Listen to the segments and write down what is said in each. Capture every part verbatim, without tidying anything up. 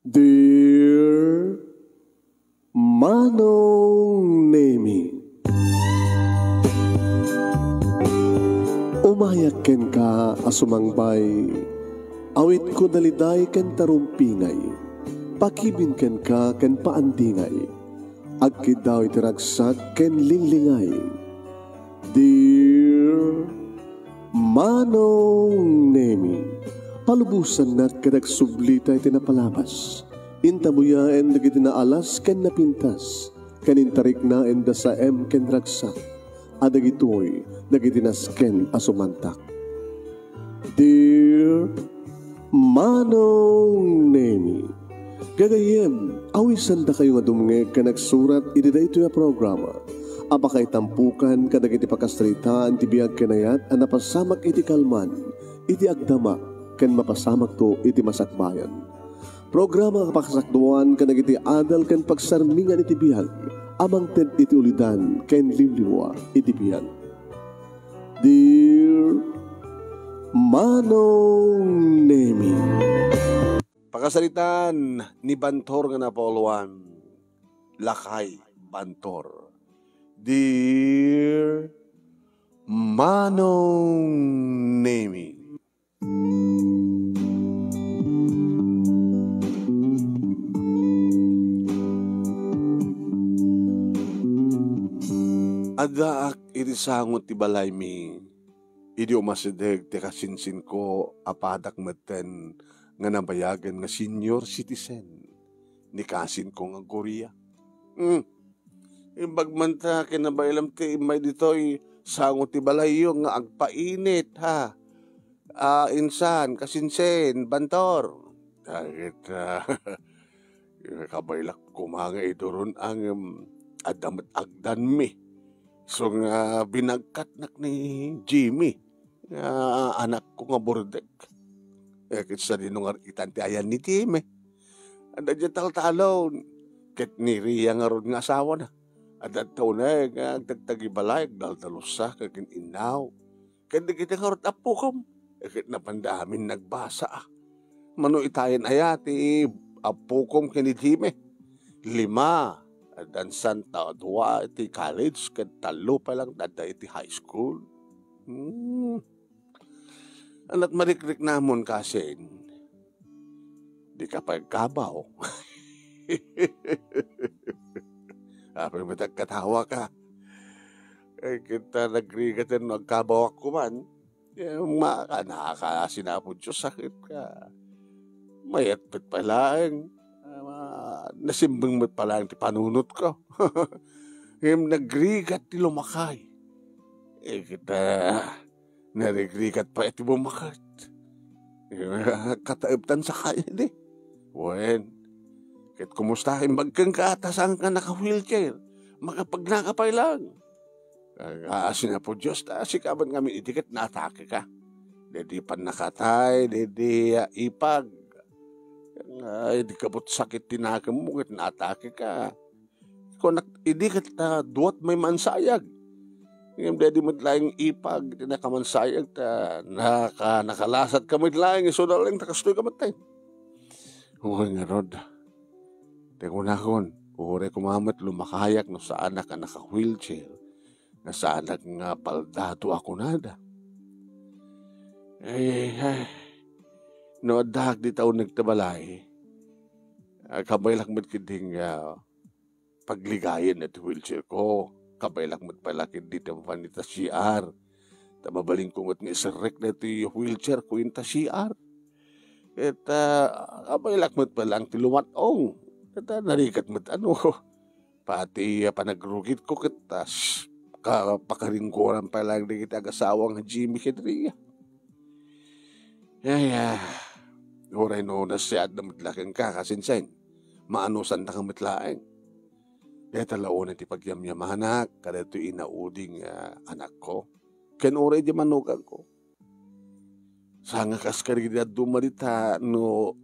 Dear Manong Nemi, umayak kenka a sumangbay, awitko daliday ken tarumpingay, pakibin kenka ken paandingay, agkiddaw iti ragsak ken linglingay. Dear Manong Nemi, palubosannak ket agsublita iti napalabas. Intabuyaen dagiti naalas ken napintas, ken intariknaen da saem ken ragsak, a dagitoy dagiti nasken a sumantak. Dear Manong Nemi, gagayyem, awisandakayo nga dumngeg ken agsurat iti daytoy a programa a pakaitampukan kadagiti pakasaritaan ti biag ken ayat a napasamak iti kalman, iti agdama, ken mapasamakto iti masakbayan. Programa a pakasakduan kadagiti adal ken pagsarmingan iti biag a mangted iti ulidan ken liwliwa iti biag. Dear Manong Nemi. Pakasaritaan ni Bantor nga napauluan, Lakay Bantor. Dear Manong Nemi. Addaak iti sango ti balaymi, idi umasideg ti kasinsinko a padak metten nga nabayagen nga senior citizen, ni kasinko nga Gloria. Hmm. Imbag man ta, kinabailam ti immay ditoy sango ti balayyo nga agpainit, ha? Ah, insan, kasinsin, Bantor. Dagit, ah, kabailak koma nga iduron a ngem adda met agdanmi. So nga binagkatnak ni Jimmy nga anakko nga burdek. Eh, ket sadino nga itan ti ayan ni Jimmy? Adda diay taltalon, ket ni Ria ngarud nga asawana. Adda tawnay nga agtagtagibalay, agdaldalusa, ken innaw. Ken dagiti ngarud appokom, eh, ket napanda amin nagbasa. Mano itayen aya ti appokom ken ni Jimmy? Lima. Addan santa dua iti college, ket tallo pay lang adda iti high school. Hmm. Anat marikriknamon kasin, dika pay agkabaw. Apay met agkatawaka? Eh, kita nagrigat no agkabawak koman. Eh, ma-, kanaka, sinapo Dios, sakit ka. Mayatpet pay laeng. Ah, nasimbeng met pay laeng ti panunot ko. Ngem nagrigat ti lumakay. Eh, kita, narigrigat pay ti bumaket. Eh, kataebtan sakay idi. Wen, ket kumusta imbag kenka ta saan ka naka-wheelchair? Makapagnaka pay lang. Agasina po Dios, ta sika met ngamin idi ket naatake ka. Daydi pannakatay, daydi, ah, ipag. Ay, di kabut sakit ti nakemmo ket naatake ka. Kunak, idi ket, ah, duat may mansayag. Ngem daydi met laeng ipag ti nakamansayag ta naka-, nakalasat ka met laeng, isu da laeng ta kastoy ka met, eh. Wen ngarud, ti kunakon, uray koma met lumakayak no saanak a naka-wheelchair, no saanak nga baldado a kunada. Eh, ay, no addaak dita uneg ta balay, ah, kabaylak met ketdi nga pagligayen daytoy wheelchair ko. Kabaylak met pay la ketdi ti mapan ita C R. Ta mabalinko met nga iserrek daytoy wheelchair ko inta C R. Ket, ah, kabaylak met pay lang ti lumat-ong. Ket, ah, narigat met ano. Pati, ah, panagrugitko ket, ah, s-, ka-, pakaringgoran pay lang dagiti agasawang Jimmy ken Ria. Ay, ah, uray no nasiadda met la kenka, kasinsin, maanusannaka met laeng. Dayta la unay ti pagyamyamanak kadaytoy inaudi nga anakko, ken uray di manugangko. Saan nga kas kadagiti dadduma dita no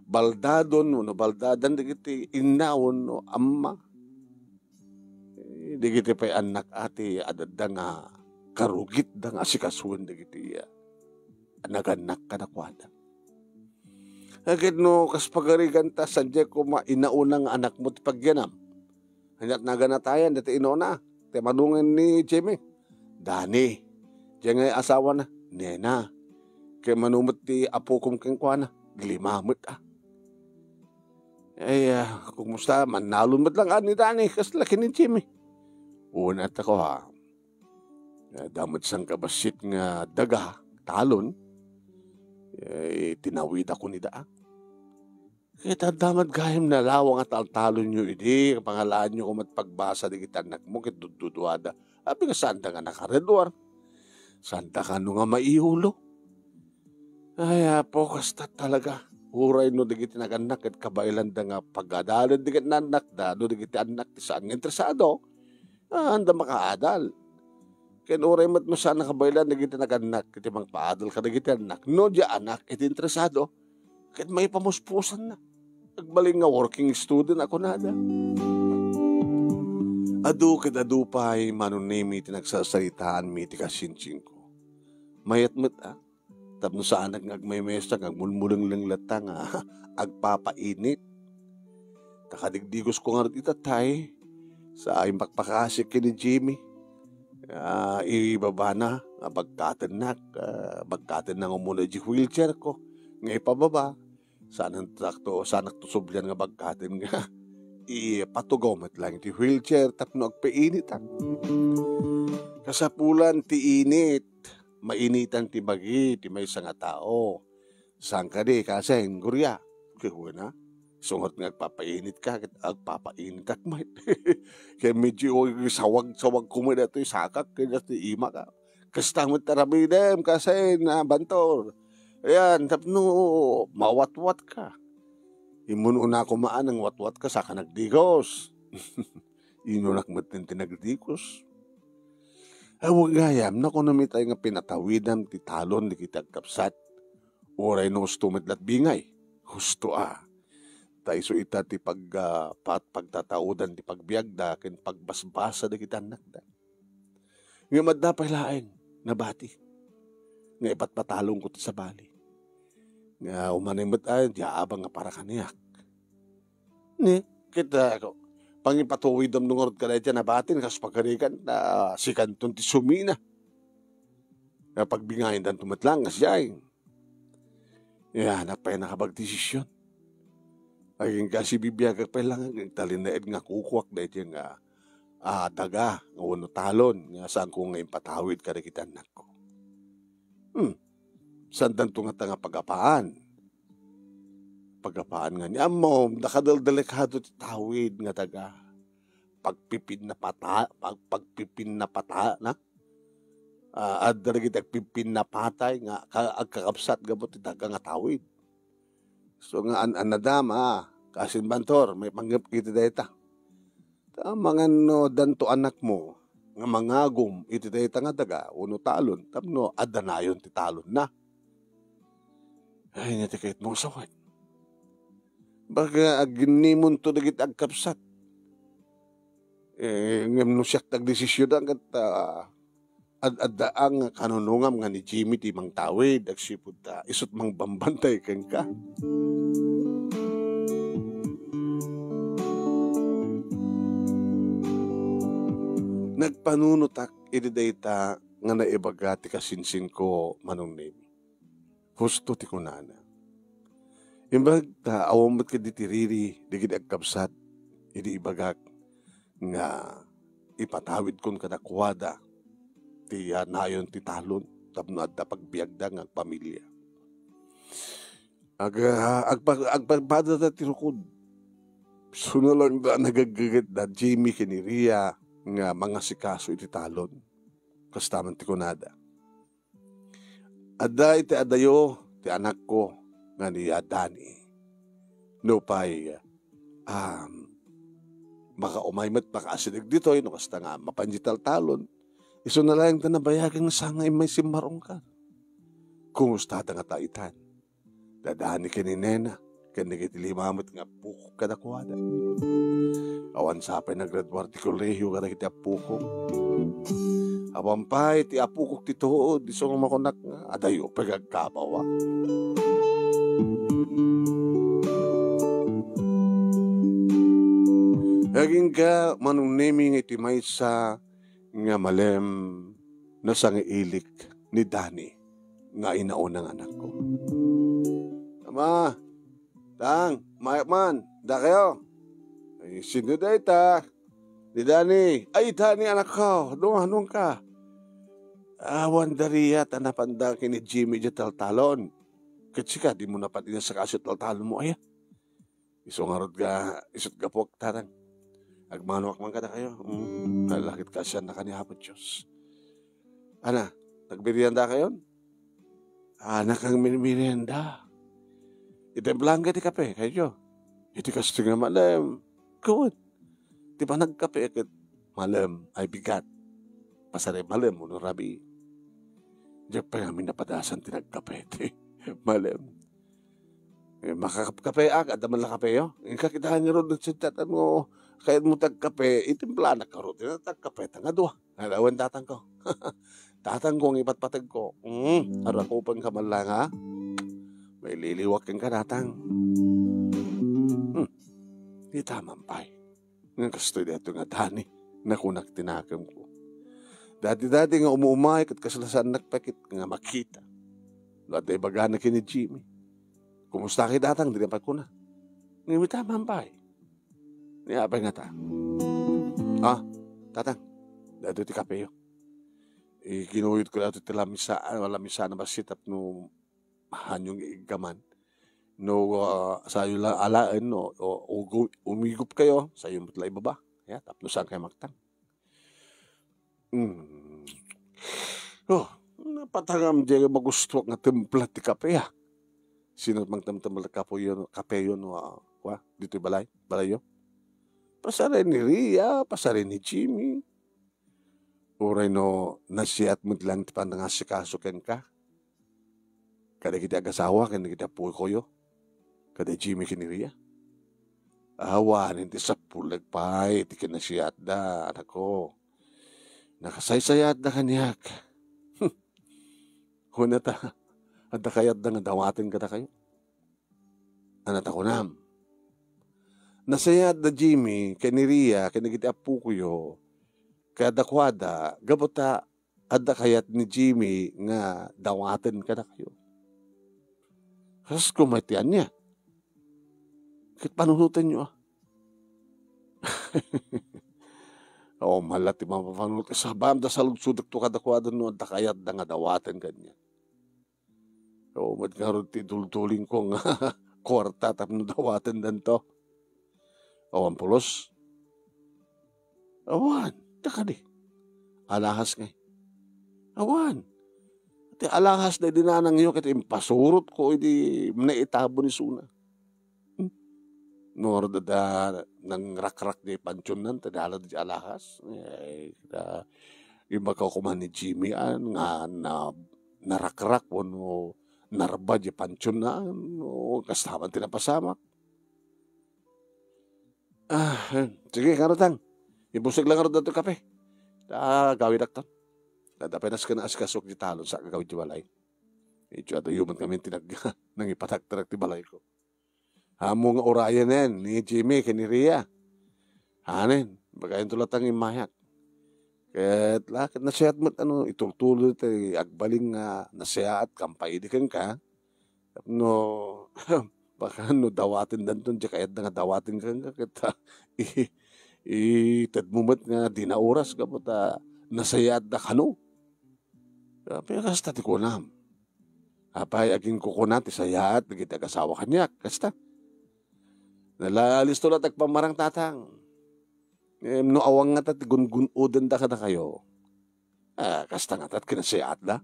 baldadon wenno baldadan dagiti innawen no amma. Eh, dagiti pay annak a ti adda nga karugitda nga asikasuen dagiti, ah, nagannak kadakuada. Ket no kas pagarigan ta, saan diay koma inauna nga anakmo ti pagyanam? Ania ti naganatayan dayta inuna, ti manungen ni Jimmy? Dani. Diay nga asawana, Nena. Ket mano met ti apokom kenkuana, lima met, a. Ay, a, kumusta? Mannalon met lang, a, ni Dani, kasla ken ni Jimmy. Una tako, ha. Adda met sangkabassit nga daga, talon. Eh, tinawidakon ida, a. Ket adda met gayam nalawang a taltalonyo idi, pangalaanyo koma ti pagbasa dagiti annakmo ket dudduduada. Apay nga saanda nga naka-Red Dwarf? Saanda kano nga maiulo? Ay, Apo, kasta talaga. Uray no dagiti nagannak ket kabaelanda nga pag-adalen dagiti nannakda, no dagiti annak ti saan nga interesado, a, anda makaadal. Ken uray met no saan a kabaelan dagiti nagannak iti mangpaadal kadagiti annak, no diay annak iti interesado, ket maipamuspusanna. Agbalin nga working student a kunada. Adu ket adu pay, Manong Nemi, ti nagsasaritaanmi iti kasinsinko. Mayat met, a, tapno saanak nga agmaymaysa nga agmulmulengleng latta nga agpapainit. Ta kadigdigosko ngarud ita, tay, sa impakpakasik ken ni Jimmy. A, ibabana nga bagkatennak, a, bagkatenna nga umuna idiay wheelchairko nga ipababa. Saananto, saanakto sublian nga bagkaten nga ipatugaw met lang iti wheelchair tapno agpainitak. Kasapulan ti init, mainitan ti bagi ti maysa nga tao. Saan kadi, kasin, Gloria? Ket kuna, isu ngarud nga agpapainitka, ket agpapainitak met. Ket medyo sawag-sawagko met daytoy sakak, ket daytoy imak, a. Kasta met ti aramidem, kasin, a, Bantor. Ayan, tapno mawatwatka. Immun-una koma a nangwatwatka, saka nagdigos. Inunak met ti nagdigos. Awan gayam, nakunam itay nga pinatawidam ti talon dagiti agkabsat. Uray no husto met la ti bingay. Husto a. Ta isu ita ti pag-, a, pat-, pagtataudan ti pagbiagda ken pagbasbasa dagiti annakda. Ngem adda pay laeng nabati nga ipatpatalonko ti sabali. Nga umanay met a, diay abang nga para kaniak. Ni, ket, a, pangipatawidam no ngarud kadayta a nabati, kas pagarigan, a, sikanton ti sumina. Nga pagbingayendanto met lang, kasdiay. Ya, anak pay nakapagdesisyon. Agingga sibibiagak pay lang, agtalinaed nga kukuak daytoy nga, a, daga, nga wenno talon, nga saanko nga impatawid kadagiti annakko. Hmm. Saandanto ngata nga pagapaan? Pagapaan nga ni, ammom, nakadeldelikado ti tawid nga daga. Pagpipinnapata-, pag-, pagpipinnapata-, na? A, adda dagiti agpipinnapatay nga ka-, agkakabsat gapu ti daga nga tawid. So nga an-, annadam, a, kasin Bantor, maipanggep iti dayta. Ta amangan no addanto anakmo nga mangagum iti dayta nga daga wenno talon tapno adda nayon ti talonna. Ay, ania ti kayatmo nga sawen? Baga aginnimonto dagiti agkabsat. Eh, ngem no siak ti agdesisionan ket, a, ad-, adda nga kanunongam nga ni Jimmy ti mangtawid, agsipud ta isut' mangbambantay kenka. Nagpanunotak iti dayta nga naibaga ti kasinsinko, Manong Nemi. Husto ti kunana. Imbag ta awan met kadi ti riri dagiti agkabsat idi ibagak nga ipatawidkon kadakuada ti, a, nayon ti talon tapno adda pagbiagda nga agpamilia. Ag-, a, agpa-, agpadpadada ti rukod. Isuna lang da nagaggaget da Jimmy ken ni Ria nga mangasikaso iti talon. Kasta man ti kunada. Adda iti adayo ti anakko nga ni Dani. Nupay, um, makaumay met, makaasideg ditoy, no kasta nga mapan di taltalon. Isuna laeng ta nabayagen nga saan nga immay simmarungkar. Kumustada ngata itan? Da Dani ken ni Nena, ken dagiti lima met nga appokok kadakuada. Awan sapay naggraduar ti kolehio kadagiti appokok. Awan pay ti appokok ti tuod, isu nga makunak nga adayo pay nga agkabawa. Agingga, Manong Nemi, nga iti maysa nga malem, nasangailik ni Dani nga inauna nga anakko. Ama, Tang, mayak man, dakayo. Ay, sino dayta? Ni Dani. Ay, Dani, anakko, dumanonka. Awan dariya ta napanda ken ni Jimmy idiay taltalon. Ket sika, dimo napan inasakaso ti taltalonmo, aya? Isu ngarud nga, isu't gapuak, Tatang. Agmanoak man kadakayo. Mm, nalakit ka siya na kani Apo Diyos. Ana, nagmeriendakayon? Ana kang minmerienda. Itimplang ka ti kape, kayo. Iti kastoy nga malem. Gawad. Ti panagkape ket malem ay bigat. Pasari malem wenno rabii. Diak pay amin napadasan ti nagkape ti malem. Eh, makakapkape ak, adda man la kapeyo. Inka kita ngarud nagsintat no kayatmo ti agkape, itimplanak ngarud ti nagkape, ta nga dua. Alawen tatangko. Tatangko nga ipatpategko. Mm, arakupenka man la nga. Maililiwak kenka, tatang. Hmm. Kita man pay. Nga kastoy daytoy nga Dani, nakunak ti nakemko. Dati-dati nga umuumay ket kasla saannak pay ket nga makita. No adda ibagana ken ni Jimmy. Kumusta kay tatang? Dina pay kuna. Ngem ita man pay. Ni apay ngata? Ah, tatang, daytoy ti kapeyo. Ikinuyotko daytoy ti lamisa, ah, lamisa na bassit tapno hanyo nga iggaman. No, ah, sayo la alaen, no, o, ugu-, umigup kayo, sayo met la ibaba. Ya, tapno saan kayo maktang. Mm. Oh, napatangam di magustuak nga templa ti kape, ah. Sino mangtemtempla kape yun, kape yun, wa, wa, ditoy balay, balayo? Pasari ni Ria, pasari ni Jimmy. Uray no, nasiat met lang ti panangasikaso kenka. Kadagiti agasawa ken dagiti appokoyo, kada Jimmy ken ni Ria. Awanen ti sappulag pay ti kinasiatda, anakko. Nakasaysayaatda kaniak. Kuna ta, adda kayatda nga dawaten kadakayo. Ania ta kunam? Nasayaatda Jimmy ken ni Ria ken dagiti appokoyo, kadakuada, gapu ta adda kayat ni Jimmy nga dawaten kadakayo. Kas koma iti ania? Ket panunotenyo, ah. Oo, mala ti mapapanunot. Sabam da saludsodekto kadakuada no adda kayatda nga dawaten kaniak. Oo, met ngarud ti duldulingko nga kuarta tapno dawatendanto. Awan pulos? Awan, ta kadi. Alahas ngay. Awan. Ti alahas da idi nanangyo ket impasurotko idi naitabon isuna. Hmm. No, adda nangrakrak di pantionnan, ta dala di alahas. Eh, ta, imbag ka kuman ni Jimmy, ah, nga na, narakrak wenno narba di pantionnan, o kasta man ti napasamak. Ah, eh, sige, ngarud, Tang. Ibusig lang ngarud daytoy kape. Ta, gawidak ton. Adda pay nasken nga asikasok di talon sa agawid di balay. Idiay adayo met ngamin ti nag-, nangipatakterak ti balayko. Ammom nga urayen ni Jimmy ken ni Ria. Anen, ibagayonto latta nga immayak. Ket la, ket nasayaat met, ano, itultuloy ti agbalin nga nasayaat, kampay idi kenka. Tapno, baka no dawatendanton, diak kayatda nga dawaten kenka, ket, ah, i-, itedmo met nga dina oras, gapu ta nasayaatda kano. Apay kasta ti kunam? Apay aginkukuna ti sayaat dagiti agasawa kaniak, kasta? Nalalisto latta ti agpammarang, Tatang. Ngem no awan ngata ti gungun-odenda kadakayo, ah, kasta ngata ti kinasayaatda.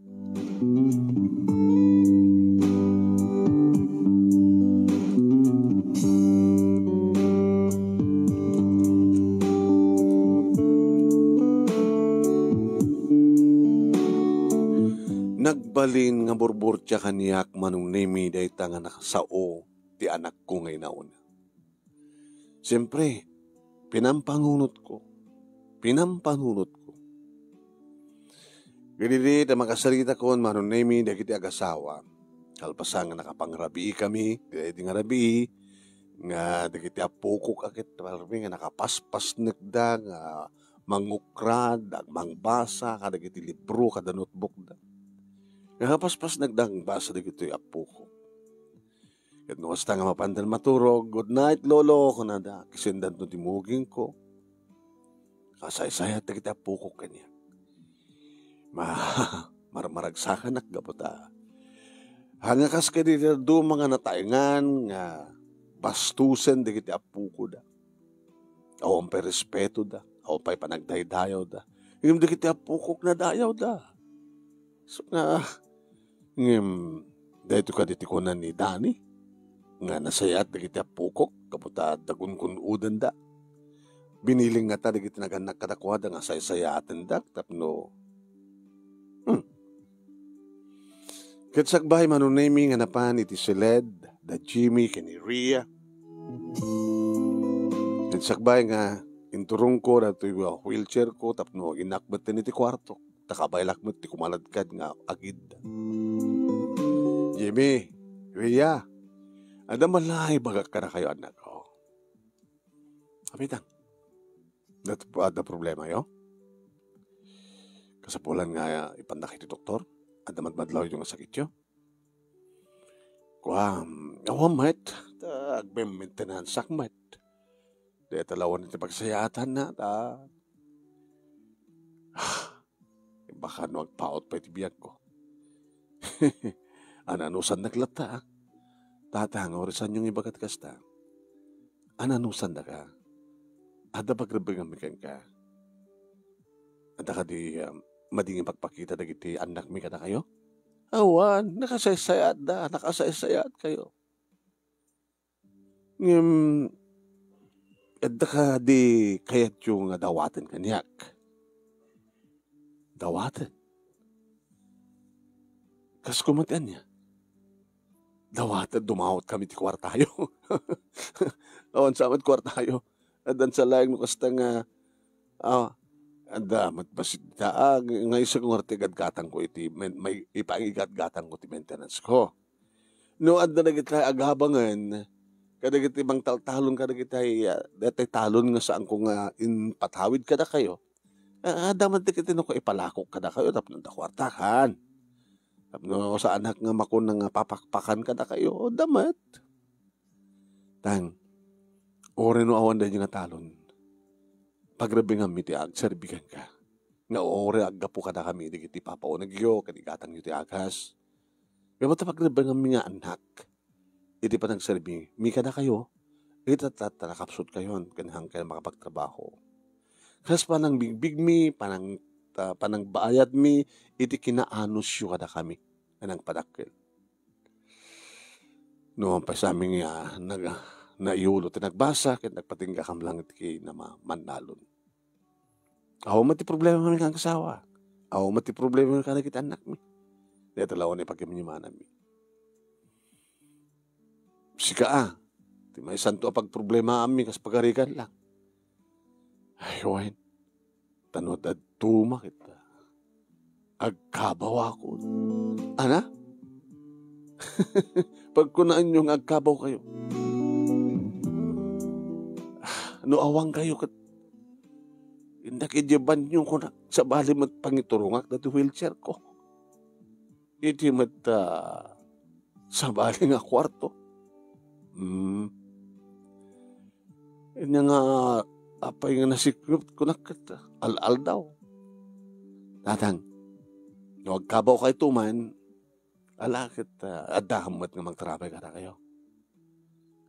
Nagbalin nga burburtia kaniak, Manong Nemi, dayta nga nakasao ti anakko nga inauna. Siempre, pinampanunotko. Pinampanunotko. Kadidi, ta makasaritakon, Manong Nemi, dagiti agasawa. Kalpasan nga nakapangrabiikami, daydi nga rabii, nga dagiti appokok a ket parmi nga nakapaspasnekda nga mangukrad, agmangbasa kadagiti libro kada notebookda. Nakapaspasnekda nga basa dagitoy appokok. Ket no kasta nga mapanda maturog, "Good night, Lolo," kunada, kisendanto ti mugingko. Kasaysayat dagiti appokok kaniak. Ma-, marmaragsakanak gapu ta. Haan nga kas kadagiti dadduma nga nataengan nga bastusen dagiti appokoda. Awan pay respetoda, awan pay panagdaydayawda. Ngem dagiti appokok nadayawda. So nga, ngem, daytoy kadi ti kuna ni Dani, nga nasayaat dagiti appokok, gapu ta dagunkun-odanda. Biniling ngata dagiti nagannak kadakuada nga saysayaatendak tapno, hmm. Ket sakbay, Mano Nemi nga napan iti siled da Jimmy ken ni Ria. Ket sakbay nga inturongko datoy wheelchair ko tapno innak metten iti kuarto. Ta kabaelak met ti kumaladkad nga agid. Jimmy, Ria, adda man lang ibagak kadakayo, annak. Oh. Kapitan, adda, adda problemayo? Kasapulan nga ipandak iti doktor? Adda madmadlawyo nga sakityo? Kuam, awan met. Ta agmem-maintenanceak met. Dayta lawen ti pagsayaatanna, ta baka no agpaut pay ti biagko. Ananusandak latta, a. Tatang, urisanyo nga ibagat kasta. Ananusandaka. Adda pagrebbenganmi kenka. Adda kadi, um, madi nga ipakpakita dagiti annakmi kadakayo? Awan, nakasaysayaatda, nakasaysayaatkayo. Ngem, adda kadi kayatyo nga dawaten kaniak? Dawaten? Kas koma ti ania? Dawaten, dumawat kami ti kuartayo. Awan sa met kuartayo. Addan sa laeng no kasta nga, ah, adda met bassit ta, ah, nga isu nga ti gatgatangko iti men-, may, ipangigatgatangko ti maintenance ko. No adda dagiti agabangen, kadagiti mangtaltalon, kadagiti, ah, daytoy talon nga saanko nga impatawid kadakayo, ah, adda met dagiti no ipalakok kadakayo tapno adda kuartakan. Tapno saanak nga makuna nga papakpakan kadakayo, adda met. Tang, uray no awan daydi nga talon, pagrebbenganmi ti agserbi kenka. Nga uray aggapu kadakami dagiti papaunegyo ken igatangyo ti agas. Ngem ta pagrebbenganmi nga annak, iti panagserbimi kadakayo, ita ta, ta nakapsutkayon ken haankayo makapagtrabaho. Kas panangbigbigmi, panang-, ta-, panangbayadmi iti kinaanusyo kadakami a nangpadakkel. No, awan pay sa amin nga nag-, naiyulo ti nagbasa, ket nagpatinggakam lang iti kinamannalon. Awan met ti problema mi ken asawa. Awan met ti problema mi kadagiti annakmi. Dayta lawen ipagimyumananmi. Sika, a, ti maysanto a pagproblemaanmi kas pagarigan lang. Ay, wen. Ta no dadduma ket agkabawakon. Ana? Pagkunaanyo nga agkabawkayo. No awankayo ket innak idiay banyo, kunak, sabali met pangiturongak dati wheelchair ko. Iti met, ah, sabali nga kuarto. Hmm. Ania nga apay nga nasiknep, kunak ket al-aldaw. Tatang, no agkabawkayto man, ala ket, ah, adda met nga mangtarabay kadakayo.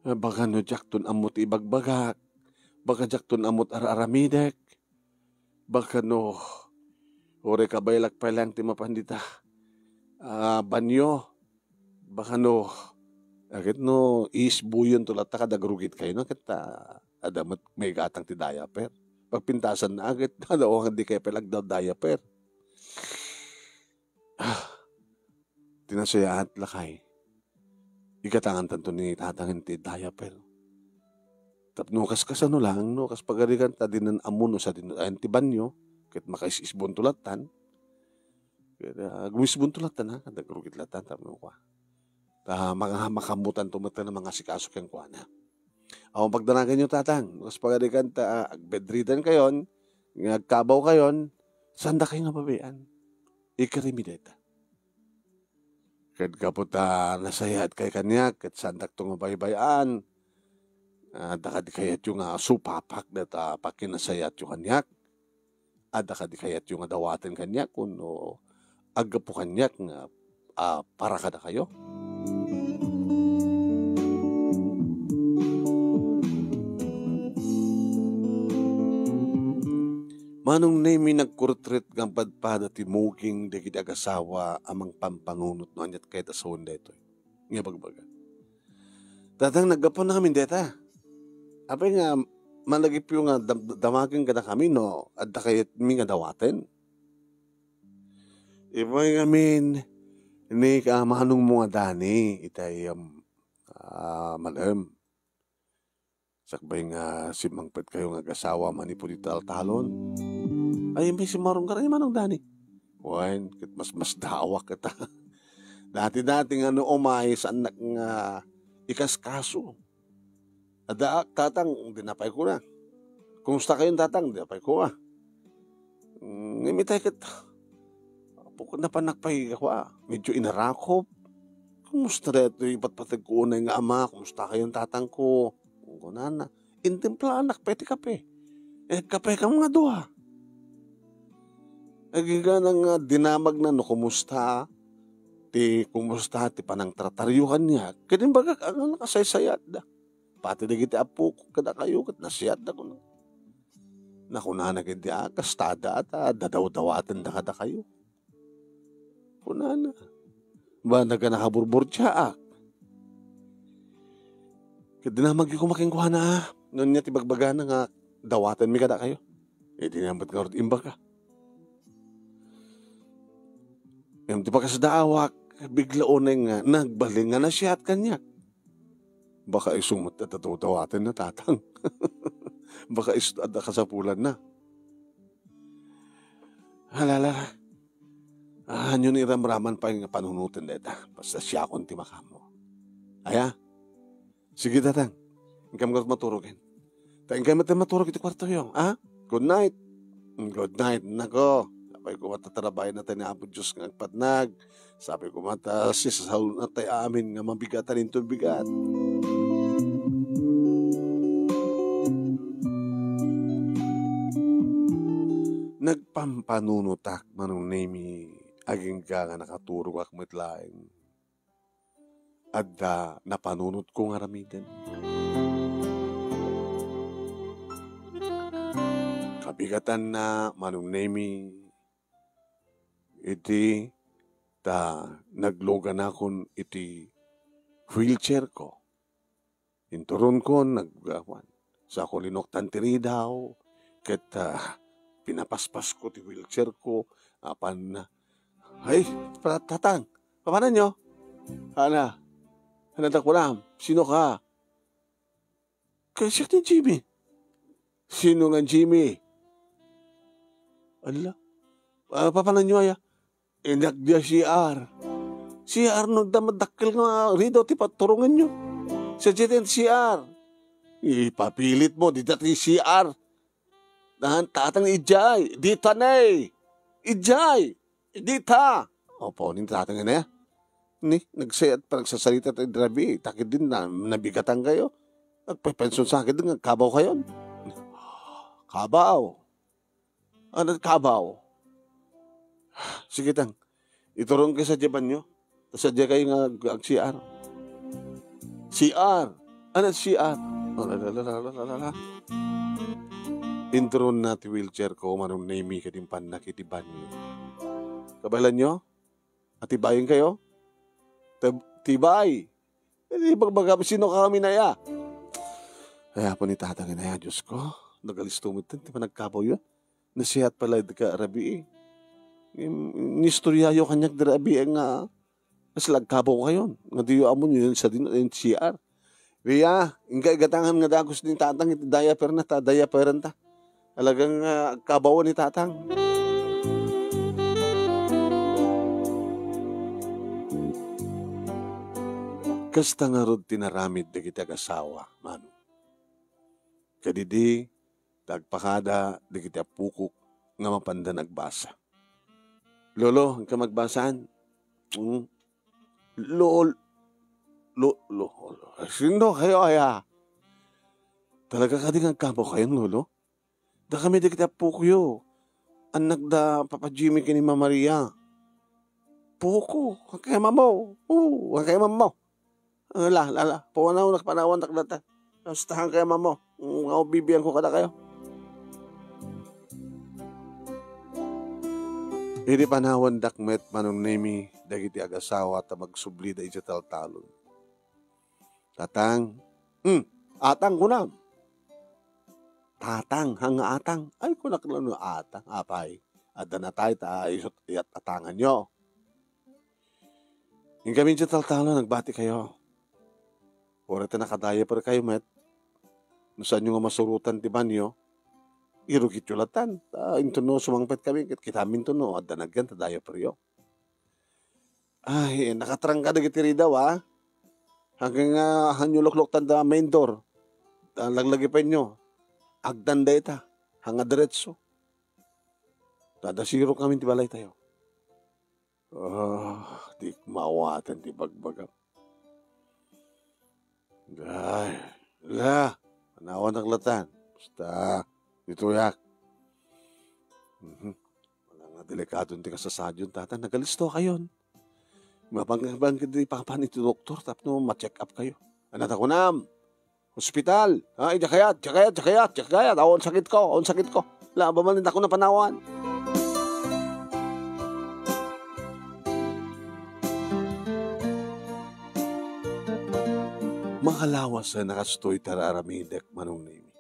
Ah, baka no diakton ammo ti ibagbagak, baka diakton ammo ti ar-aramidek, baka no, uray kabaelak pay lang ti mapan dita, ah, banyo. Baka no, aket no iisbuyonto latta, kada agrugitkayo, no? Ket, ah, adda met maigatang ti diaper. Pagpintasanna, aket, kada awan dikay pay lang agda-diaper. Ah, ti nasayaat, lakay. Igatangantanto ni tatangen ti diaper. Tapno kas kasano lang, no, kas pagarigan ta dinan ammo no sadino ayan ti banyo, ket makaisisbonto lattan. Ket, ah, gumisbonto lattan, ha, kada agrugit lattan, tapno kua. Ta maka-, makaammotanto met nga mangasikaso kenkuana. Awan pagdanaganyo, tatang. Kas pagarikan ta, ah, bedridden kayon, nga agkabaw kayon, saan dakayo nga babaean? Ikarimi dayta. Ket gapu ta nasayaat kay kaniak, ket saandakto nga baybay-an. Ah, adda kadi kayatyo nga supapak dayta pakinasayaatyo kaniak? Adda kadi kayatyo nga dawaten kaniak wenno aggapu kaniak nga, ah, para kadakayo? Manong Nemi, nagkurutret nga padpada ti muging dagiti agasawa a mangpampanunot no aniat kayat a sawen daytoy nga ibagbaga. Tatang, naggapuan ngamin dayta. Apay nga managipyo nga dam-, damagen kadakami no adda kayatmi nga dawaten? Immay ngamin ni kamanongmo nga Dani itay, um, ah, malem. Sakbay nga simmangpetkayo nga agasawa manipud iti taltalon. Ay, immay simmarong ka, Manong Dani. Wen, ket masmasdaawak ita. Dati-dati nga no umay, saannak nga ikaskaso. Addaak, tatang, di napay kuna. Kumusta kayon, tatang? Di napay kuna. Mm, ngem itay ket, apo, napanak pay, kua, medyo inarakop. Kumusta daytoy ipatpateg ko unay nga ama? Kumusta kayon, tatangko? Kunana, intimplaanak pay ti kape. Eh, kape ka nga dua. Agingga nga dinamagna no kumusta ti, kumusta ti panangtrataryo kaniak. Ket imbagak a nakasaysayaatda. Pati dagiti apok kadakayo ket nasayaatda, kuna. Nakunana ket di, "Ah, kastada ta dadawdawatenda kadakayo," kunana. Ba, naga nakaburburtiaak. Ket dinamagyo koma kenkuana, no ania ti bagbagana nga dawatenmi kadakayo. Idi ngarud imbaga. Ngem ti pakasdaawak, bigla unay nga nagbalin nga nasayaat kaniak. Baka isu met ti dadawdawatenna, tatang. Baka isu ti adda kasapulanna. Alala. Ah, ania ni ramraman pay nga panunoten dayta. Basta siakon ti makaammo. Aya? Sige, tatang. Inkam nga maturogen. Ta inkay met maturog iti kuartoyo, a? Good night. Good night, nako. Apay koma ta tarabayan ta ni Apo Dios nga agpatnag. Sapay koma ta sisasaulna tay amin nga mabigatan inton bigat. Nagpampanunotak, Manong Nemi, agingga nga nakaturogak met laeng. Adda napanunotko nga aramiden. Kabigatanna, Manong Nemi, idi ta nagluganakon iti wheelchair ko. Inturonkon, nag-, ah, kuan, sako linuktan ti ridaw, ket, ah, pinapaspasko ti wheelchair ko, apan, ay, pa-, tatang, papananyo? Ana, ana, takuram, sino ka? Kay siak ni Jimmy. Sino nga Jimmy? Ala, ah, papananyo aya? Innak dia C R. C R no, da-, madakkel nga ridaw ti paturonganyo. Sadiay ti C R. Ipapilit mo, dita ti C R. Nahan, tatang, idiay. Dita ne. Idiay. Dita. Opo, ni tatang na. Ni, nagsayat pa, nagsasarita tayo, grabe. Takid din na, nabigatan kayo. Nagpapension sa akin din, kabaw kayo. Kabaw. Ano, kabaw? Sige, tang. Ituron kayo sa jaban nyo. Sa diay kayo nga ag-, ag-C R. C R. Ano, C R? Inturon na ti wheelchair ko, Manong Nemi, kadimpan na kiti banyo. Kabalan nyo? Atibayen kayo? Tib-, tibay. Iti bagbagam, sino ka kami na ya? Ay, apo ni tatang inaya, Diyos ko. Nagalisto mo ito, ti panagkabaw yun. Nasihat pala iti ka, Rabi, eh. Im-, inistoryayo kaniak di Rabi, eh, nga, mas lagkabaw kayon. Nga diyo amon yun sa din, yung C R. Ria, ingka igatangan nga dagos ni tatang, iti diaper na ta, diaperan ta. Talagang, ah, agkabawan ni tatang. Kasta ngarud ti naramid dagiti agasawa, Mano. Kadidi, ta agpakada dagiti appokok nga mapandan agbasa. "Lolo, inka magbasaan." "Mm." "Lol-, lo-, lo-, lo-, sinno kayo aya?" "Talaga kadi nga agkapukayon, Lolo? Dakami dagiti appokoyo. Annak da Papa Jimmy ken ni Mama Maria." "Poko, agkayammo. Oo, agkayammo." "Ah, la, la, la. Panawannak, panawannak data. Basta agkayammo. Nga bibiangko kadakayo." Idi panawandak met, Manong Nemi, dagiti agasawa ta magsublida idiay taltalon. "Tatang." "Hmm, atang kunam." "Tatang, haan nga atang?" "Ay, kunak la no atang. Apay, adda natay ta isut' iyat atanganyo. Inkami idiay taltalon, nagbati kayo. Uray ta nakadiaper kayo met, no saanyo nga masurotan ti banyo, irukityo latan. Ta inton no sumangpet kami, ket kitaminto no adda nagyan ta diaperyo." Ay, nakatrangka dagiti ridaw, a. Agingga, hanyo lukluktan da main door. Ta laglagipenyo. Agdan dayta. Haan nga diretso. Ta adda sirok amin ti balaytayo. Ah, di maawaten ti bagbagam. Ay, la, panawannak latan. Basta, ditoyak. Mhm. Wala nga delikadon ti kasasaadyo, Tatang. Nagalisto kayon. Mabangkit di papan iti doktor tapno ma-check up kayo. Ania ta kunam? Hospital. Ha, idiay kayat, idiay kayat, idiay kayat, idiay kayat. Awan sakitko, awan sakitko. La, babalin ta kunam panawan. Makalawas a nakastoy ti ar-aramidek, Manong Nemi.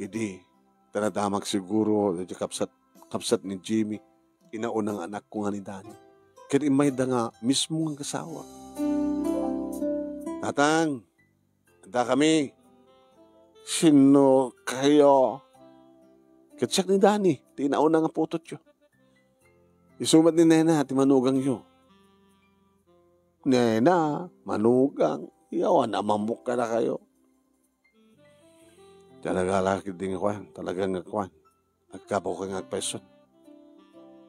Idi, ta nadamak siguro, daydi kabsat, kabsat ni Jimmy, inauna nga anakko nga ni Danny. Ket immayda nga mismo nga agasawa. "Tatang, adda kami." "Sinno kayo?" "Ket siak ni Danny, ti inauna nga putotyo. Isu met ni Nena, ti manugangyo." "Nena, manugang, yawan a mamok kadakayo." Talaga la ketdi nga kuan, talaga nga kuan. Agkabaw ka nga agpayso.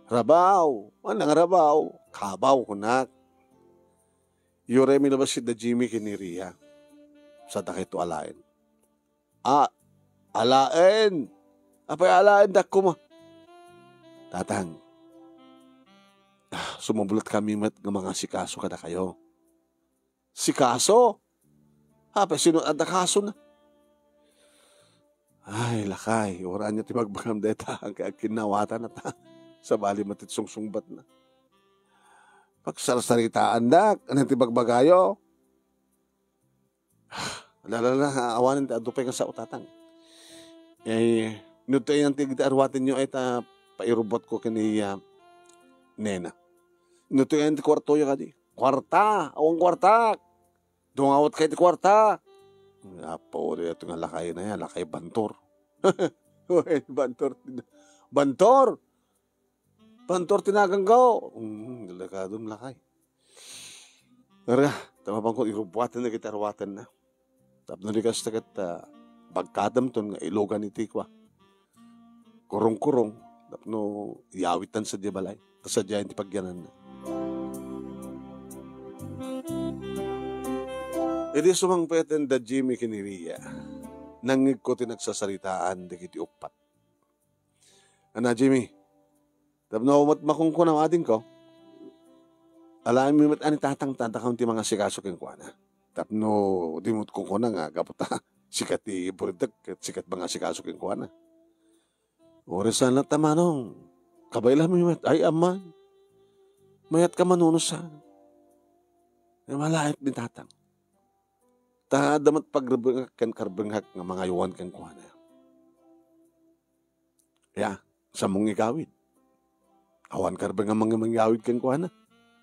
Rabaw! Ania nga rabaw? Kabaw, kunak. Uray mi la bassit da Jimmy ken ni Ria. Sa dakayto alaen. A, alaen! Apay alaen dakuma? Tatang, ah, sumublet kami met nga mangasikaso kadakayo. Sikaso? Apay, sino adda kasona? Ay, lakay, uray ania ti bagbagam dayta, agkinnawatan ta. Sabali met ti sungsungbatna. Pagsarsaritaandak, ania ti bagbagayo? La, la, la, awanen ti adu pay nga sao, Tatang. Eh, no ti ayan ti aruatenyo ay ta pairubbuatko ken ni, ah, Nena. No ti ayan ti kuartoyo kadi? Kuarta! Awan kuarta! Dungawat kay ti kuarta. Apo, daytoy nga lakay na yan, lakay bantor. Uy, bantor. Bantor! Bantor ti naganko. Mm, delikadon lakay. Ara, ta mapangko, irubbuaten na kita ruaten na. Tapno di kasta ket, ah, bagkadamton nga ilugan iti kua. Kurong-kurong, tapno iyawitan sadiay balay. Ta sadiay ti pagyananna. Idi sumangpeten da Jimmy ken ni Ria, nangngegko ti nagsasaritaan dagiti uppat. Ana, Jimmy, tapno met makunkuna adingko, alaenmi met a ni Tatang ta addakam ti mangasikaso kenkuana. Tapno di met kunkuna nga gapu ta sika ti buritek ket sika ti mangasikaso kenkuana. Uray saan latta, Manong. Kabaylami met. Ay, amman. Mayat ka, Manong, no saan. Ay, malaet ni Tatang. Ta adda met pagrebbengak ken karbengak nga mangayowan kenkuana. Ya, sammong igawid. Awan karbeng nga mang-, mangigawid kenkuana.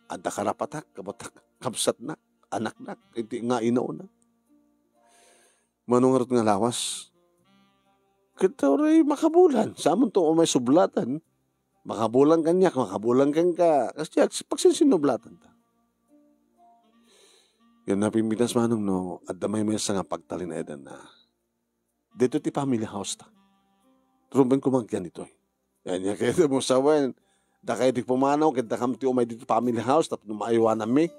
Adda karapatak, kabatak, kabsatnak, anaknak, iti nga inauna. Mano ngarud nga lawas? Ket uray makabulan, samonto umay sublatan. Makabulan kaniak, makabulan kenka. Kas diak, pagsinsinnublatan ta. Yan napimpitas, Manong, no, adda maymaysa nga pagtalinaedanna. Dito ti family house ta. Rumbeng kumagyan ditoy. Yan, yan, kaya mo sawen. Dakay di pumanaw, kaya dakam ti umay dito family house, tapno maaywananmi.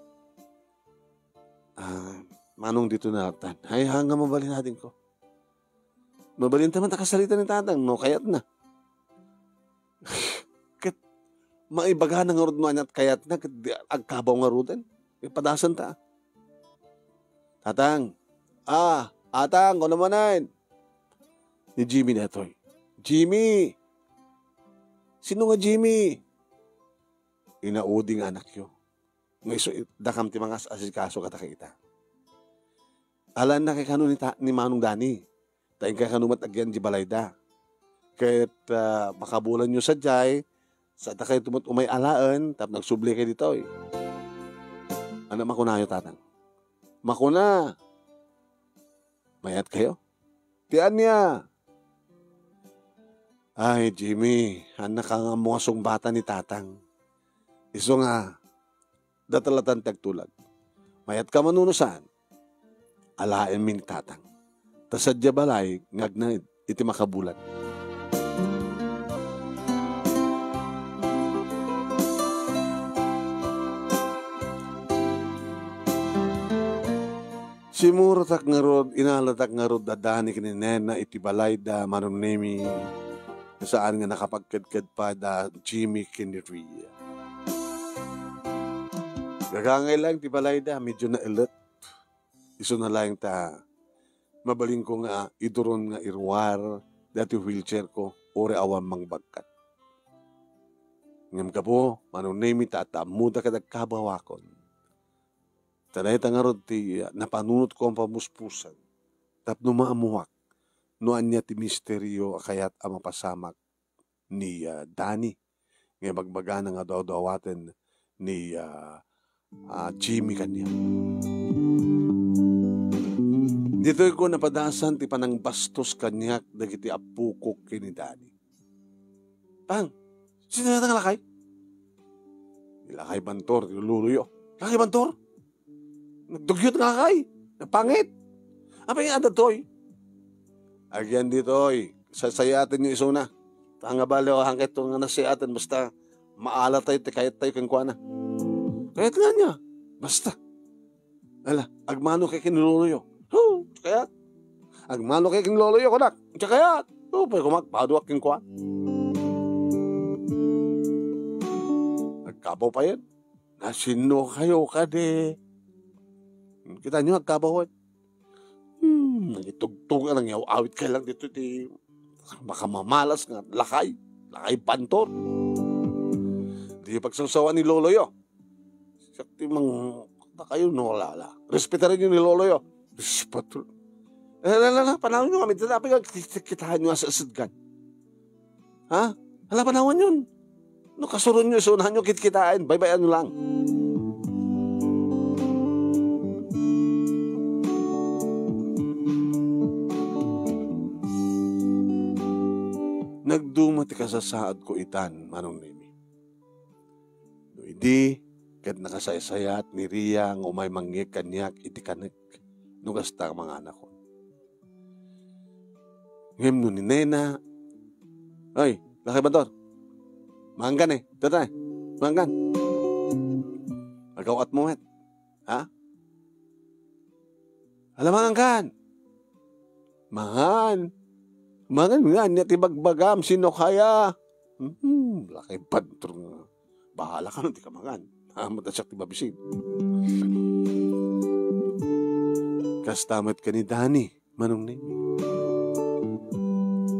Ah, manong dito na tan. Ay, hanga mabalin natin ko. Mabalin taman ta kasarita ni tatang, no, kayat na. Ket maibaga na ngarud no aniat kayat na, ket di agkabaw ngaruden. Ipadasan ta. Tatang. Ah, atang, kuno manen. Ni Jimmy daytoy. Jimmy! Sino nga Jimmy? Inaudi nga anakyo. Nga isu, dakam ti mangas-asikaso kadakita. Alanna kay kano ni ta-, ni Manong Dani. Ta inkay kano met agyan di balayda. Ket, ah, makabulanyo sadiay, sa dakayto met umay alaen, tapno agsubli kay ditoy. Ano makunayo, tatang? Makuna! Mayat kayo? Ti ania? Ay, Jimmy, annak nga ammo nga sungbatan ni tatang. Isu nga, data latan ti agtulag. Mayat ka manuno saan? Alaenmi ni tatang. Ta sadia balay nga agnaed iti makabulan. Simmuratak ngarud, inalatak ngarud da Dani ken ni Nena iti balayda, Manong Nemi. Saan nga nakapagkedked pay da Jimmy ken ni Ria. Gagangay laeng ti balayda, medyo naelet. Isuna laeng ta mabalinko nga iduron nga iruar daytoy wheelchairko, uray awan mangbagkat. Ngem gapu, Manong Nemi, ta, ta ammoda ket agkabawakon. Ta dayta ngarud ti, ah, napanunotko nga pamuspusen tapno maammoak no ania ti misterio a kayat a mapasamak ni, ah, Dani nga ibagbagana nga daw-dawaten ni, ah, ah, Jimmy kaniak. Ditoy ko napadasan ti panangbastos kaniak dagiti appokok ken ni Dani. Pang, sino nga lakay? Ni lakay Bantor, ti loloyo. Lakay Bantor? Nagdugyot nga lakay. Nagpangit. Apay nga adda toy? Agyan ditoy. Sasayaten yo isuna. Ta nga bale, o, hangkay to nga nasayaten, basta maala tayo, ti kayat tayo kenkuana. Kayat nga niya. Basta. Ala, agmano kay ken loloyo. Hu, kayat. Agmano kay ken loloyo, kunak. Kayat. Hu, pay kumak, paduak kenkuan. Agkabaw pa yan. Nasinno kayo kadi? Kita nyo, agkabaw, eh. Hmm, nagitugtog, nangiaw-awit kayo lang dito, ti makamamalas nga lakay. Lakay Bantor. Di pagsawsawan ni loloyo. Siak ti mang-, ta kayo, no, ala, ala. Respetaran nyo ni loloyo. Respeto. Eh, la, la, la, panaw nyo kami. Tatapi ka, kita, kitahan nyo nga sa sedgan. Ha? Hala, panawan yun. No, kasuron nyo, isunahan nyo, kitkitaen, baybayan nyo lang. Nagduma ti kasasaad ko itan, Manong Nemi. No idi, ket nakasaysayat ni Ria nga umay mangngeg kaniak iti kanek no kasta manganakon. Ngem no ni Nena, "Ay, lakay Bantor, mangan ka ni, dita ni, mangan." Agaw-at mo met. Ha? Ala, mangan kan. Mangan. Mangan nga, ania ti bagbagam, sino kaya? Hmm, lakay Bantor nga. Bahala ka, no, di ka mangan. Amat siak ti mabisin. Kasta met ken ni Dani, Manong Neng.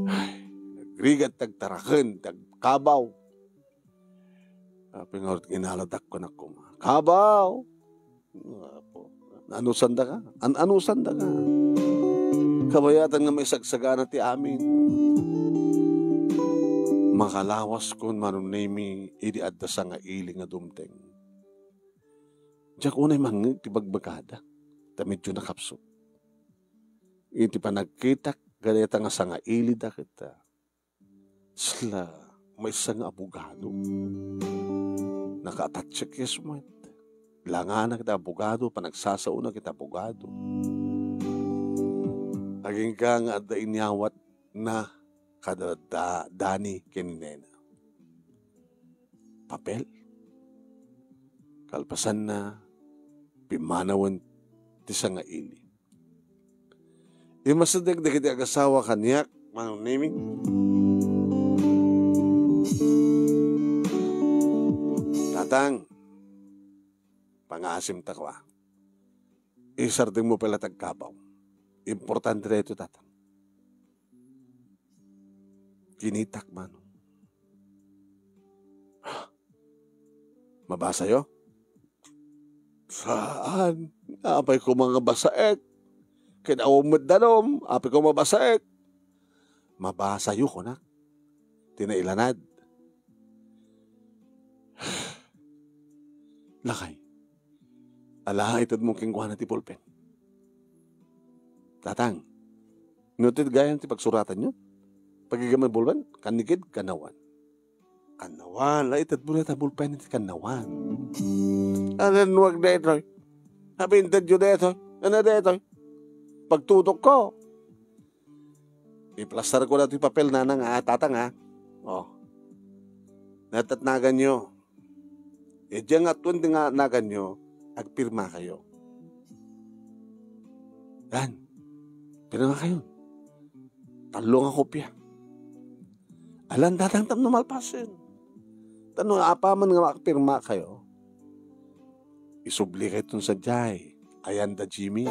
Ay, nagrigat ti agtaraken, ti agkabaw. Apay ngarud nga inalatak, kunak koma, "Kabaw!" Apo, naanusan da ka? An-anusan da ka? Kabayatan nga maisagsagana ti amin. Makalawas kon Manong Nemi idi adda sangaili nga dumteng. Diak unay mangngeg ti bagbagada, ta medyo nakapsut. Iti panagkitak kadayta nga sangaili da ket, ah, sla, maysa nga abogado. Naka-attach case met. Langana ket abogado, panagsasaona ket abogado. Agingga nga adda inyawatna kada da-, Dani ken ni Nena. Papel. Kalpasanna, pimmanawen ti sangaili. Immasideg dagiti agasawa kaniak, Manong Nemi. Tatang, pangaasim ta kua. Isardengmo pay la ti agkabaw. Importante daytoy, Tatang. Kinitak, Manong. Mabasayo? Saan? Apay koma nga basaek? Ket awan met danum, apay koma basaek? Mabasayo, kunak. Ti nailanad. Lakay, ala, itedmo kenkuana ti bulpen. Tatang, no ti gayam ti pagsuratanyo, pagigam bulpen, kannigid, kannawan. Kannawan, la, itedmo dayta bulpen iti kannawan. Alannuag daytoy. Apay intedyo daytoy? Ania daytoy? Pagtutokko. Iplastarko daytoy papel, Nanang, a, Tatang, a. O. Natatnaganyo. Idiay ngatuen ti nga-, naganyo, agpirmakayo. Yan. Pirmakayo. Tallo nga kopia. Alan, Tatang, tapno malpasen. Ta no apaman nga makapirmakayo, isublikayo ton sadiay. Ayan da Jimmy.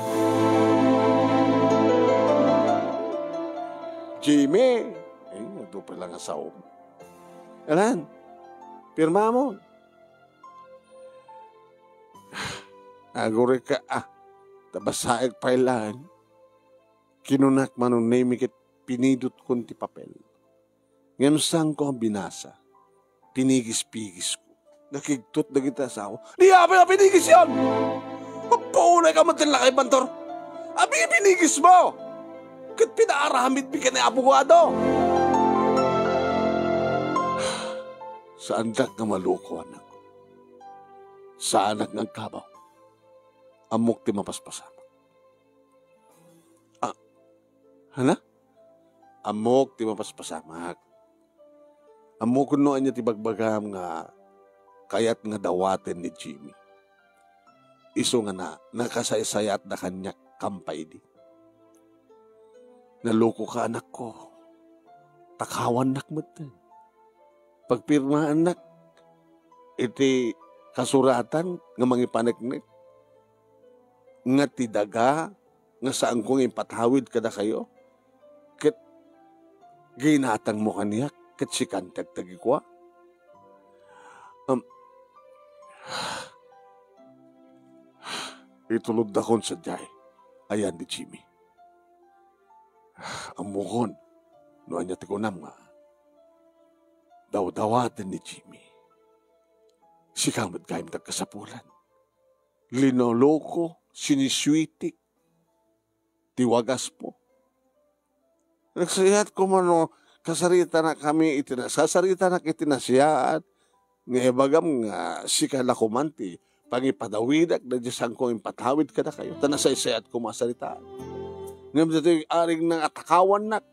Jimmy! Ay, adu pay la nga sao. Alan, pirmamon. Agurika, a. Ta basaek pay laeng. Kinunak, Manong Nemi, ket pinidutkon ti papel. Ngem saanko a binasa. Pinigis-pigisko. Nakigtot dagiti asawa. Ni apay a pinigisyon? Apo, unay ka met ti lakay, Bantor. Apay a pinigismo? Ket pinaaramidmi ken ni abogado. Saandak nga maloko, anak. Saanak nga agkabaw. Ammok ti mapaspasamak. A, ania? Ammok ti mapaspasamak. Ammok no ania ti bagbagam nga kayat nga dawaten ni Jimmy. Isu nga na, nakasaysayaatda kaniak kampaidi. Nalokoka, anakko. Takawannak metten. Pagpirmaannak iti kasuratan nga mangipaneknek nga ti daga nga saanko nga impatawid kadakayo, ket ginatangmo kaniak, ket sikan ti agtagikua. Am, ituloddakon sadiay, ayan ni Jimmy. Ammokon no ania ti kunam nga dawdawaten ni Jimmy. Sika met gayam ti agkasapulan. Linoloko, sinisuitik ti wagasmo. Nagsayat koma no kasaritanak kami iti na-, kasaritanak iti nasayaat, nga ibagam nga sika la koman ti pangipadawidak daydi saanko impatawid kadakayo, ta nasaysayat koma a saritaan. Ngem ditoy aring nga takawannak,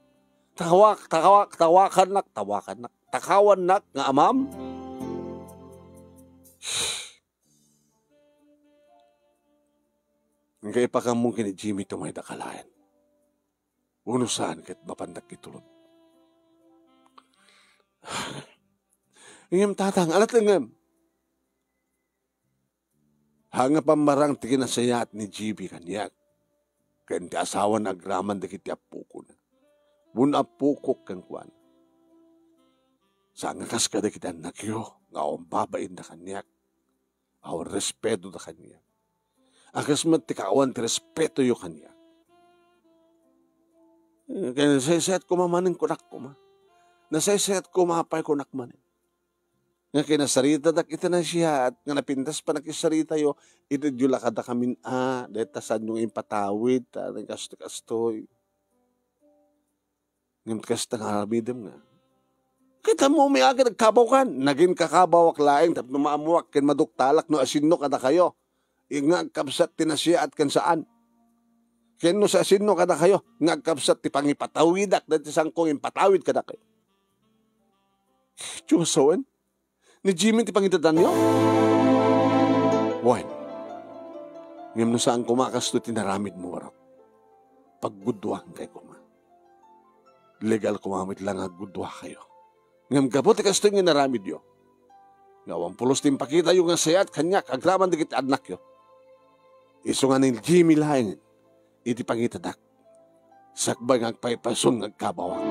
takawak-, takawak-, tawakannak, tawakannak, takawannak nga amam. Nga ipakaammo ken ni Jimmy ti umayda kalaen. Wenno saan ket mapandak itulod. Ngem, Tatang, ania ti ngem? Haan nga pammarang ti kinasayaat ni Jimmy kaniak ken ti asawana agraman dagiti appokona. Wenno appokok kenkuana. Saan nga kas kadagiti annakyo nga awan babainda kaniak. Awan respetoda kaniak. A kas met ti kaawan ti respetoyo kaniak. Eh, kaya nasaysayat koma manen, kunak koma. Nasaysayat koma pay, kunak manen. Nga kinasaritadak iti nasayaat nga napintas pannakisaritayo, itedyo la kadakamin a, dayta saanyo nga impatawid, ta kastoy, kastoy. Ngem kasta nga aramidem nga. Ket ammom a ket agkabawkan, nagin kakabawak laeng tapno maammoak ken maduktalak no asino kadakayo. Nga agkabsat ti nasayaat ken saan. Ken no siasino kadakayo nga agkabsat ti pangipatawidak daytoy saanko nga impatawid kadakayo. Dios, wen? Ni Jimmy ti pangidadanyo? Wen. Ngem no saan koma kastoy ti naramidmo, barok, paggudduankay koma. Legal koma met la nga aggudduakayo. Ngem gapu ti kastoy nga inaramidyo, nga awan pulos ti impakitayo nga sayaat kaniak agraman dagiti annakyo. Isu nga ni Jimmy laeng iti pangitadak, sakbay nga agpaypayson nga agkabawak.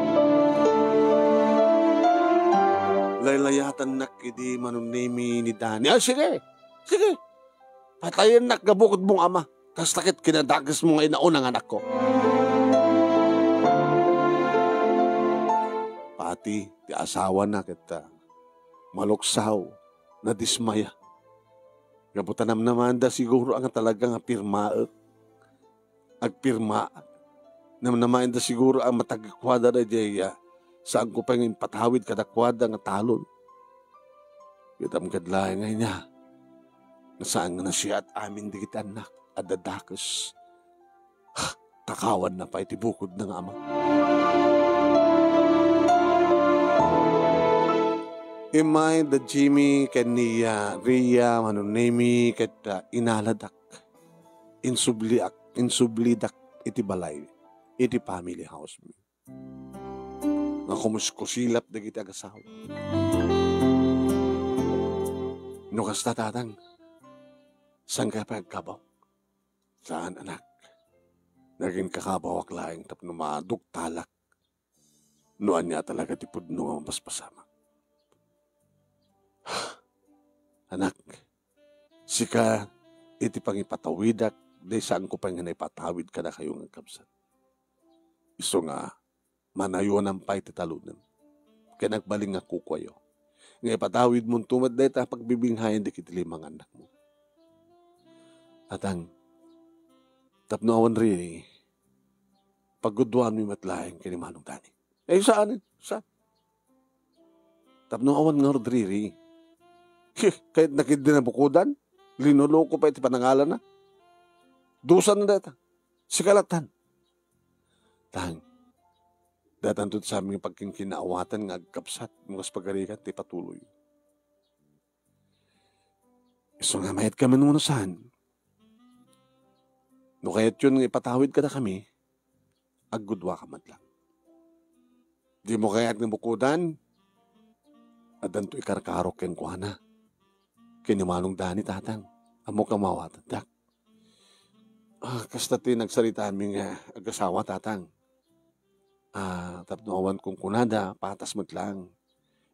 Laylayatannak idi manunnemi ni Dani. Ah, sige. Sige. Patayennak nga bukodmong ama. Kasta ket kinadakesmo nga inauna nga anakko. Pati ti asawana ket, ah, maluksaw, nadismaya. Gapu ta namnamaenda siguro a nga talaga nga pirmaek. Agpirmaak. Namnamaenda siguro a matagkuada daydiay, ah, saanko pay nga impatawid kadakuada nga talon. Ket amkad laeng nga ania, nga saan nga nasiyaat amin dagiti annak a dadakes. Takawanna pay ti bukodna nga ama. Immay da Jimmy ken ni, ah, Ria, manunnemi ket, ah, inaladak. Insubliak, insublidak iti balay, iti family house mi. Nga kumuskusilap dagiti agasawa. No kasta, tatang, saan kaya pay agkabaw? Saan, anak. Naginkakabawak laeng tapno maduktalak no ania talaga ti pudno nga mapaspasamak. Anak, sika iti pangipatawidak, daysaanko pay nga naipatawid kadakayo nga agkabsat. Isu nga, manayonan pay ti talonem. Ken agbalin nga kukuayo nga ipatawidmonto met dayta a pagbibinghayan dagiti lima nga annakmo. Tatang, tapno awan riri, pagguduanmi met laeng ken ni Manong Dani. Eh, saan? Saan? Tapno awan ngarud riri. Heh, kayatna ketdi nabukodan, linulo ko pay ti panangalana. Dusa na dayta. Sika lattan. Tang, datanto ti samin nga pagkinkinaawatan nga agkabsat, no kas pagarigan ti patuloy. Isu nga mayat kami no saan. No kayatyon nga ipatawid kadakami, agguduaka met lang. Dimo kayat nga bukodan? Addanto ikarkarok kenkuana. Ken ni Manong Dani, tatang. Ammok a maawatandak. Ah, kasta ti nagsaritaami nga agasawa, tatang. Ah, tapno awan kunkunada, patas met lang.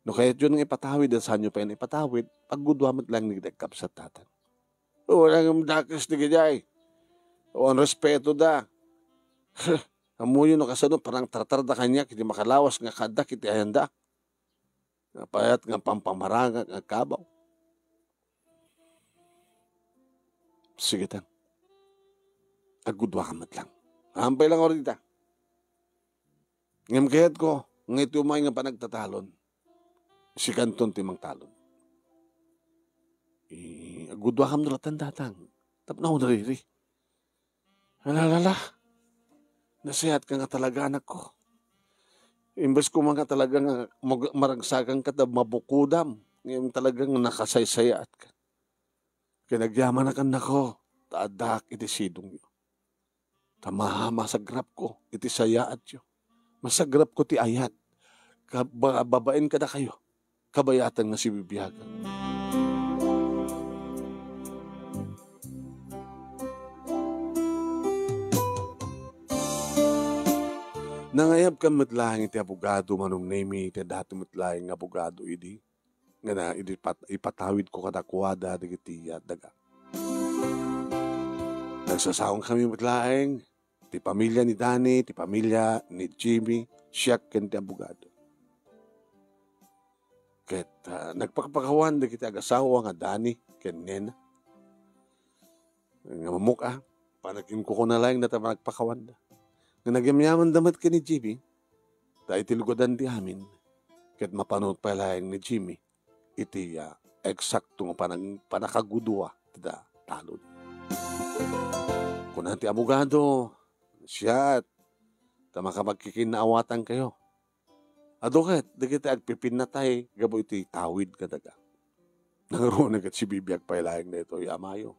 No kayatyo nga ipatawid, a saanyo pay nga ipatawid, paggudua met lang ni agkabsat, tatang. Uray nga dakes dagiti ay. Awan respeto da. Ammoyo no kasano, parang tartarda kaniak iti makalawas nga kaaddak iti ayanda. Napayat nga pampamarangak nga agkabaw. Sige, tang. Agguduaka met lang. Ampay lang uri dita. Ngem kayatko, nga iti umay nga panagtatalon, sikanton ti mangtalon. Eh, agguduakam no lattan, tatang. Tapno awan riri. Alalala, nasayaat ka nga talaga, anakko. Imbes koma nga talaga nga mag-, maragsakan ka ta mabukodam, ngem talaga nga nakasaysayaat ka. Ken agyamanak, annakko, ta addaak iti sidongyo. Ta ma-, masagrapko iti sayaatyo. Masagrapko ti ayat. Ka-, ba-, babaen kadakayo. Kabayatan nga sibibiagan. Nangayabkan met laeng iti abogado, Manong Nemi, ti dati met laeng nga abogado idi, nga na, idi pat-, ipatawidko kadakuada dagiti, ah, daga. Nagsasaongkami met laeng, ti pamilia ni Dani, ti pamilia ni Jimmy, siak ken ti abogado. Ket, ah, nagpakpakawan dagiti agasawa nga Dani ken Nena. Nga mamuk-a, panaginkukuna laeng da ta nagpakawanda. Nga nagyamyamanda met ken ni Jimmy, ta iti lugadan ti amin, ket mapano pay laeng ni Jimmy iti, ah, eksakto nga panag-, panakagudua ti da-, talon. Kuna ti abogado, siat, ta makapagkikinnaawatan kayo. Adu ket dagiti agpipinnatay gapu iti tawid kadaga. Nangruna ket si bibiag pay laeng daytoy, amayo.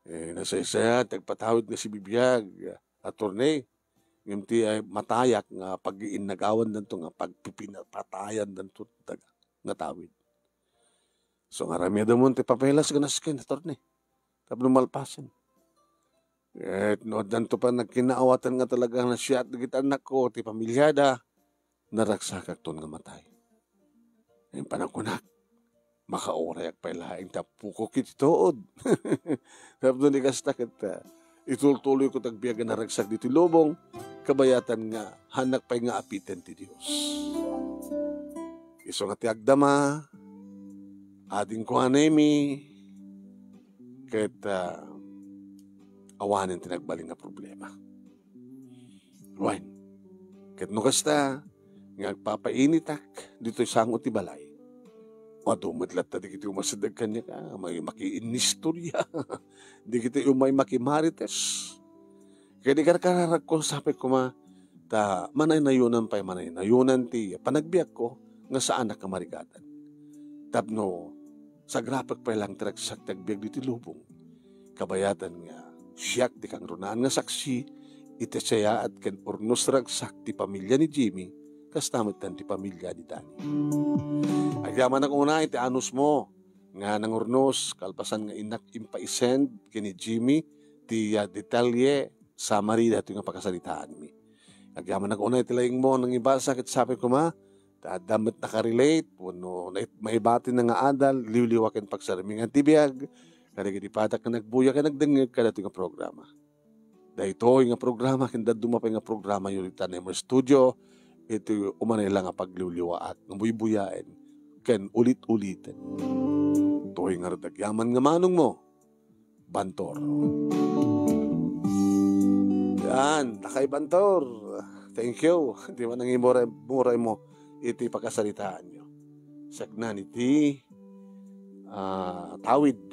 Eh, nasaysayat ti agpatawid nga si bibiag, attorney. Ngem ti, eh, matayak nga pag-iinnagawandanto nga pagpipinapatayandanto daga nga tawid. So, nga aramidemon ti papeles nga nasken, attorney. Tapno malpasen. Ket no addanto pay nagkinnaawatan nga talaga nga siat dagiti annakko, ti pamiliada, naragsakakton nga matay. Ngem panagkunak, makaurayak pay laeng ti apokok iti tuod. Tapno ni kasta ket, ah, itultuloyko ti agbiag nga naragsak ditoy lubong, kabayatan nga haannak pay nga apiten ti Dios. Isu nga ti agdama, adingko a Nemi, ket, ah, awanen ti nagbalin nga problema. Wen, ket no kasta, nga agpapainitak ditoy sango ti balay, adu met latta dagiti umasideg kaniak, ah, may makiinnistoria, dagiti umay makimarites. Ket ikarkararagko, sapay koma, ta manaynayonan pay, manaynayonan ti panagbiagko nga saanak a marigatan. Tapno sagrapek pay laeng ti ragsak ti agbiag ditoy lubong. Kabayatan nga siak ti kangrunaan nga saksi iti sayaat ken urnos ragsak ti pamilia ni Jimmy, kasta met ti pamilia ni Danny. Agyamanak unay ti anusmo nga nangurnos, kalpasan nga innak impaisend ken ni Jimmy ti, ah, detalye summary daytoy nga pakasaritaanmi. Agyamanak unay ti laingmo nangibasa ket sapay koma, ta adda met nakarelate wenno nait-, maibatina nga adal, liwliwa ken pagsarmingan ti biag kadagiti padak nga nagbuya ken nagdengngeg kadaytoy nga programa. Daytoy nga programa ken dadduma pay nga programayo ita Nemo Studio, iti umanay la nga pagliwliwaak nga buybuyaen ken ulit-uliten. Toy nga rudagyaman nga manongmo, Bantor. Yan, lakay Bantor. Thank you. Di ba nangimuray-muray mo iti pakasaritaanyo? Saknan iti, ah, tawid